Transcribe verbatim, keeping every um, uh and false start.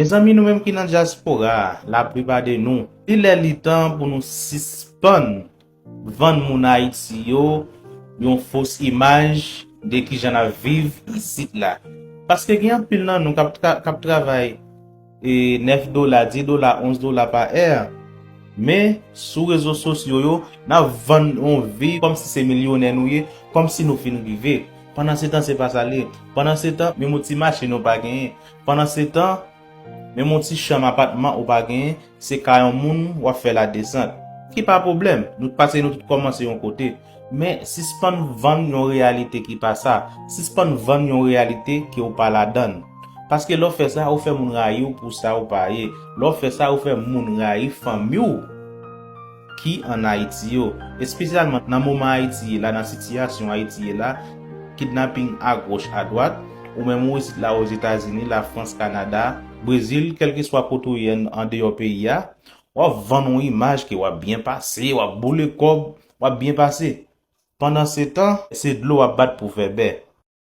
Mezanmi, nou menm ki nan dyaspora a, laplipa de nou, li lè li tan pou nou sispann vann moun Ayiti yo yon fos imaj de kijan n ap viv isit la. Paske gen anpil nan nou k ap tra- k ap travay e nèf dola, dis dola, onz dola pa è. Men, sou rezo sosyo yo, n ap vann yon vi kòmsi se milyonè nou ye, kòmsi nou fin rive. Pandansetan, se pa sa l ye. Pandansetan, menm yon ti machin nou pa genyen. Pandansetan, menm yon ti chanm apatman ou pa genyen, se ka yon moun w ap fè ladesant. Ki pa pwoblèm, nou pase nou tout kòmanse yon kote. Men, sispann vann yon reyalite ki pa sa. Sispann vann yon reyalite ke w pa ladann. Paske lè w fè sa, ou fè moun rayi w pou sa ou pa ye. Lè w fè sa, ou fè moun rayi fanmi w ki ann Ayiti yo. Espesyalman nan moman Ayiti ye la, nan sitiyasyon Ayiti ye la, kidnaping agoch adwat, ou menm ou isit la Ozetazini, Lafrans, Kanada, Brezil, kèlkeswa kote w ye an- andeyò peyi a, w ap vann yon imaj ke w ap byen pase, w ap boule kòb, w ap byen pase. Pandansetan, se dlo w ap bat pou fè bè.